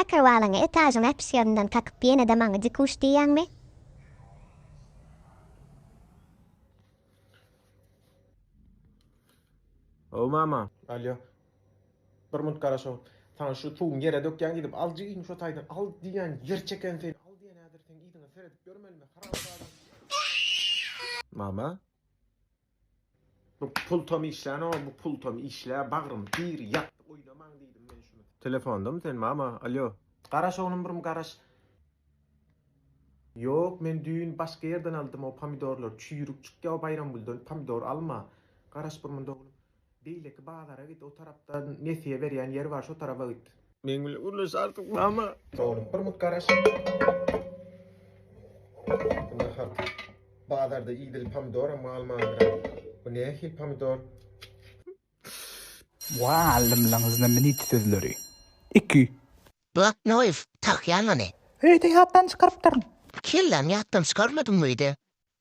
Kakyrwalaňy etažyň äpişgerinden kakyp ýene-de maňa dikuş diýýäňmi? Haw mama. Alýo. Bir munt garaş-ow. Saňa şu suwuň ýere dökýäň diýdim. Al jigim şo taýdan. Al diýýän ýer çeken sen. Al diýen häzir seň yzyňa seredip ýörmelimi haramzada. Mama. Bu pultam işlänok, bu pultam işlä bagrym bir ýatdy oýnamaň diýdim men şuny. Telefondamy sen mama? Alýo. Garaş oglum birim garaş. Ýok men düýn başga ýerden aldym o pomidorlary çüýrük çykýa o Baýramgülden pomidor alma. Garaş bir munda oglum. Beýleki bazara git o tarapda nesýe berýän ýer bar şo tarapa git. Meň bilen gürleş artyk mama. Oglum bir mut garaş. Nahar bazarda idil pomidoram galmandyr. Bu nähili pomidor? Mugallymlaň znamenit sözleri. Iki. Blatnoýew, Takýan ony. Öýde ýatdan çykarypdyryn. Kelläm ýatdan çykarmadym öýde.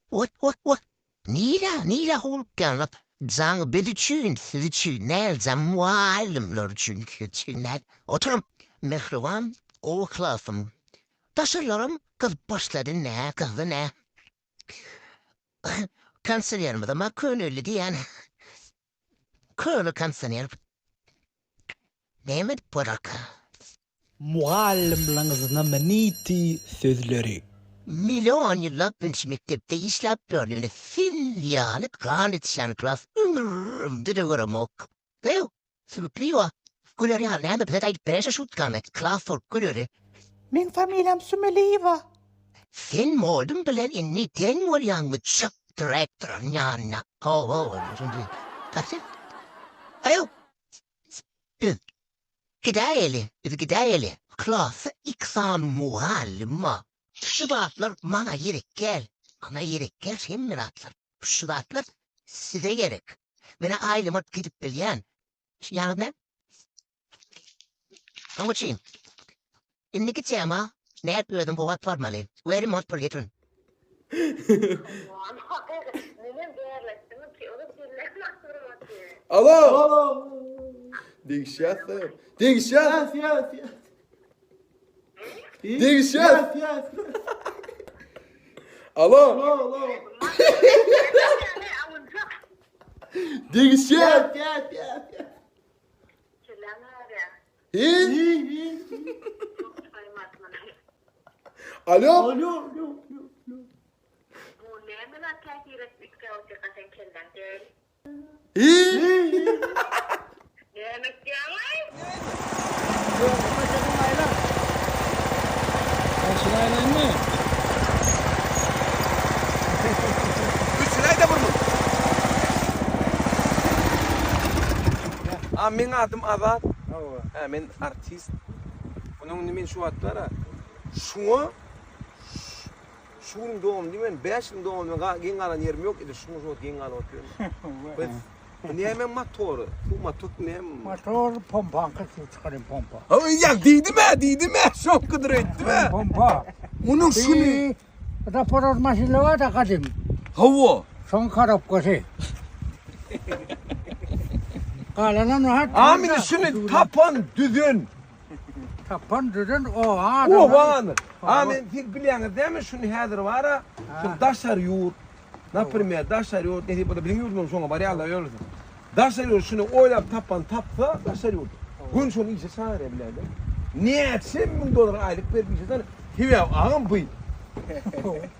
Wah, wah, wah. Nirä, nirä howlukýaňyz? Jaň biz üçin, siz üçin däl, jaň mugallymlar üçin, siz üçin däl. Oturyň, mähriban gowy klasym. Daşarlaram gyzyp başlady, nä, gyzdy nä. Kondisionerimizem-ä köneldi diýýän. Köne kondisioner. Näme edip bolarka? Mugallymlaň znameniti sözleri. Million ýyllap men şu mekdepde işläp ýörün ýöne siz ýaly gan içýän klas ömrümde-de göremok. Ew, sümükliwa, güler ýaly näme bize-de aýdyp beräýşe şutkany, klas bolup güleli. Meň familiýam Sümeliýewa. Sen moldum bilen indi deň bolýaňmy çyk direktoryň ýanyna. Hawa hawa. Ew, Biz gidäýeli, biz gidäýeli. Klasda iki sany mugallym bar. Şu zatlar maňa gerek däl. Maňa gerek däl hemme zatlar. Şu zatlar size gerek. Men-ä aýlym alyp gidip bilýän. Ýagny, Şonuň üçin indiki tema nädip özüňi gowy alyp barmaly we remont pul getiriň. Alo! Degişýäs-de. Degişýäs! Degişýäs! Alo! Degişýäs! Hi? Alo? Hi? A meň adym Azat. Hawa. Hä men artist. Onuň indi men şu wagt bara şuňa şu günüň dowamynda men 5 ýylyň dowamynda geň galan ýerim ýok edi. Şuňa şu wagt geň galyp otyryn. Biz bu näme motory? Bu motor näme? Motor pompaňky suw çykarýan pompa. Hawa ýa diýdim-ä, diýdim-ä, şoňkydyr öýtdüm-ä. Pompa. Munuň şuny Zaporož maşynlar bar-da gadym. Hawa. Şoň korobkasy. Galanam rahat. A mini şuny tapan düzen. Tapan düzen oba adamlar. Oba A men siz bilýäňiz dämi şuny häzir bara şu daşary ýurt. Naprimer daşary ýurt nesip bolsa biziň ýurdumyz şoňa barýarlar ýörüs. Daşary ýurt şuny oýlap tapan tapsa daşary ýurt. Gün şony işe çagyrýar bilýäňmi? Näçe müň dollar aýlyk berip işe çagyrýar. Sebäbi agam bu.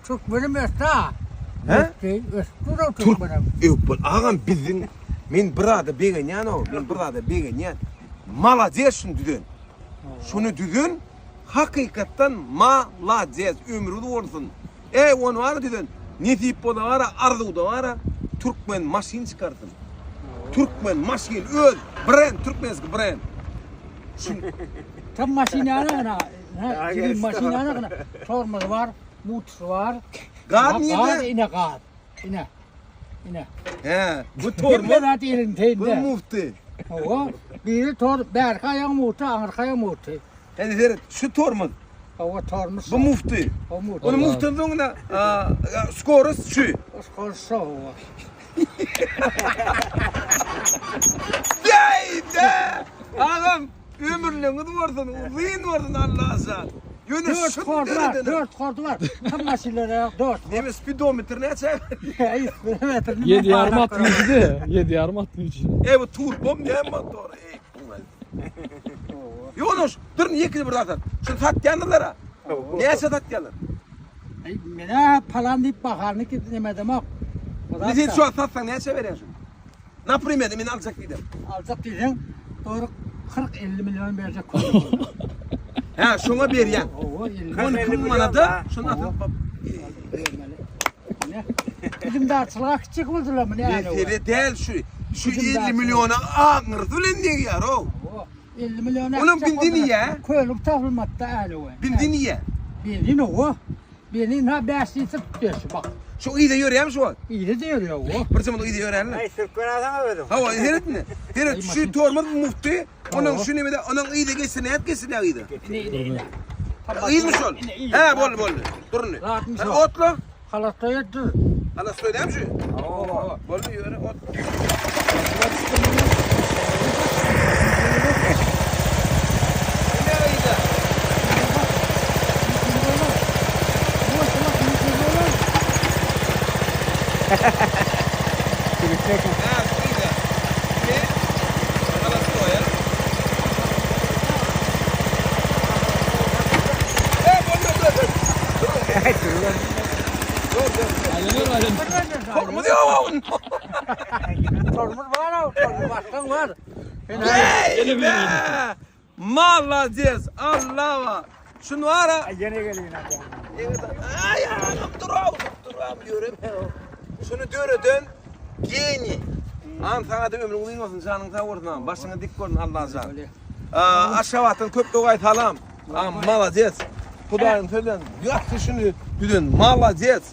Türkmenim ösdi-a. Hä? Ösdi, ösüp dur-a türkmenem. Ökbal agam biziň men bir zada begenýän-ow, men bir zada begenýän. Malades şuny düzen. Şuny düzen hakykatdan malades ömri bolsun. Eý ony bara düzen. Nesip bolsa bara arzuwda bara türkmen maşyn çykarsyn. Türkmen maşyn öz brend türkmenski brend. Tam maşynany gana. Jigim maşynany gana. Tormozy bar, mutusy bar. Gaz nirde? Gaz ine gaz. Ine. Ine. He, bu tormoz. Hemme zat elinde. Bu mufty. Hawa, biri tor, bärki aýagy muty, aňyrky aýagy muty. Hadi seret, şu tormoz. Hawa, tormoz. Bu mufty. O mufty. Ony muftydan soňra skorost şu. Skorost şu. Hawa. Ýeýde! Agam. Ömürleňiz bolsun, uzyn bolsun Allajan. Ýöne Dört şu kordy bar, deredenem. dört kordy bar. Tam maşynlara ýok, dört. Neme spidometr näçe? Ey, spidometr. Ýedi ýarym at güýji-de. Ýedi ýarym at güýji. Ey bu turbom näme motor? Ey bu. Ýonuş, dur ýekini bir zat. Şuny satýandylar-a. Näçe satýarlar? Ey, menä palan diýip baharyny ki nemedemok. Indi sen şu wagt satsaň näçe berýäň şuny? Naprimer, men aljak diýdim. Aljak diýseň, dogry 40-50 million berjek. Hä, şoňa berýäň. Hawa, 50 12 müň manada şony atyp bermeli. Ne? Bizim darçylyga kiçjik boldular mı ne? Mesele däl şu. Şu 50 milliona aňyrsy bilen degýär o. 50 million. Onuň benzini ýa? Kölük tapylmady äli we. Benzini ýa? Benzin o. Benzin ha 5 litr tutýar şu bak. Şu yza ýörýärmi şu wagt? Yza ýörýär o. Bir zaman yza ýöränmi? Aý sürüp göräýseň özüň. Hawa, seret indi. Seret şu tormoz mufty, onuň şu nemede, onuň yza geçse nädip geçsin ýa yza? Yzmy şol? Hä, boldy, boldy. Dur indi. Hany otla. Halatda dur. Halatda dämi şu? Hawa. Boldy, ýöre otla. Tormoz ýok. Tormoz bar, tormoz başdan bar. Ey be! Malades, Allawa. Şunu ara. Ýene gelin Ay anam duraw, duraw ýörem. Şunu döreden geniý. An saňa da ömrüň uzyn bolsun, janyň sag bolsun, başyňa dik bolsun Allajan. Aşgabatdan köp dogaý salam. Am malades. Hudaýyň sözlen ýagşy şuny düzen malades.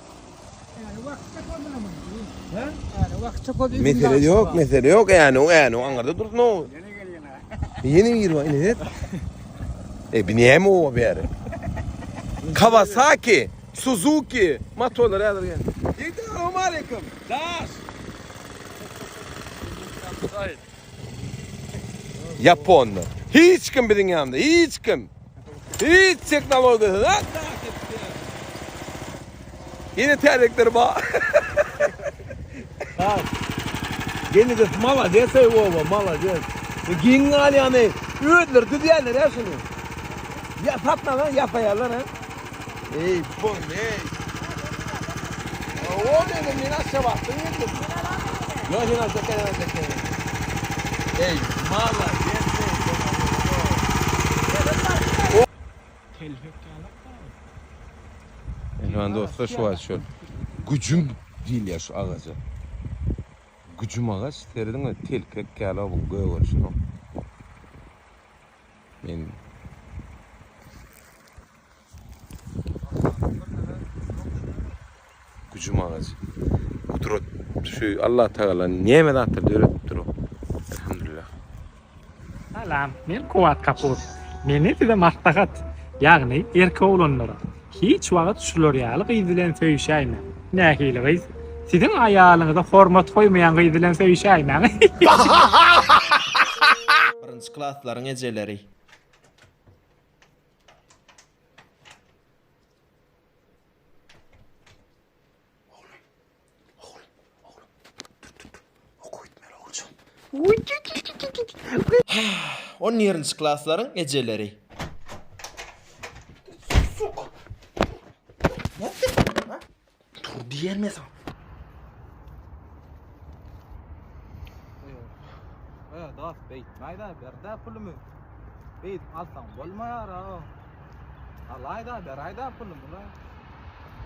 Mesele ýok, mesele ýok. Äni, äni aňyrda dursun o. Ýene bir bar, ine. E, bi näme o bäri? Kawasaki, Suzuki, motorlar häzir gel. Ýigitler, salam aleýkum. Daş. Ýaponlar. Hiç kim biziň ýanymyzda, hiç kim. Hiç tehnologiýasy zat Ýene täzelikler bar. Ha. Gene-de malades ey oba, malades. Giň galýany özleri düzýärler ya şuny. Ya satmadan ýapaýarlar ha. Ey bu ne? O ne men Aşgabatdan geldim. Ýok, sen aşakda, aşakda. Ey malades. Elman dostlar şu var şu. Gücüm diýilýär şu agaja. Gücüm agaç serediň telpek ýaly bu gögerişini. Men Güjüm agajy. Gudrat şu Allah Tagala näme zatlar döredipdir o. Elhamdülillah. Salam, men Kuwat Kapur. Menden size maslahat, ýagny erkek oglanlara, hiç wagt şular ýaly gyz bilen söýüşäýmäň. Nähili gyz? Siziň aýalyňyza hormat goýmaýan gyz bilen söýüşäýmäň. Birinji klaslaryň ejeleri. On birinji klaslaryň ejeleri. Tur diýen men saňa. Eý dost beýtmäýdä berdä pulumy. Beýdip alsaň bolmaýar-a. Alaýda beräýdä pulumy.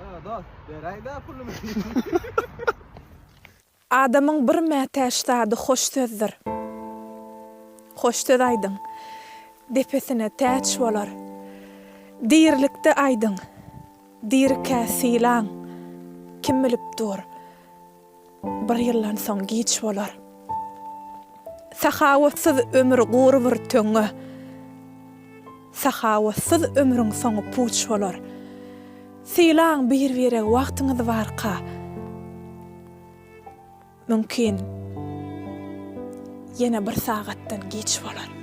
Eý dost beräýdä pulumy. Adamyň bir mätäç zady hoş sözdür. Hoş söz aýdyň, depesine täç bolar. Dirilikde aýdyň, dirikä sylaň, kim bilip dur, bir ýyldan soň giç bolar. Sahawatsyz ömür gury bir töňňe. Sahawatsyz ömrüň soňy puç bolar. Sylaň bir-biregi wagtyňyz barka. Mümkin, ýene bir sagatdan giç bolar.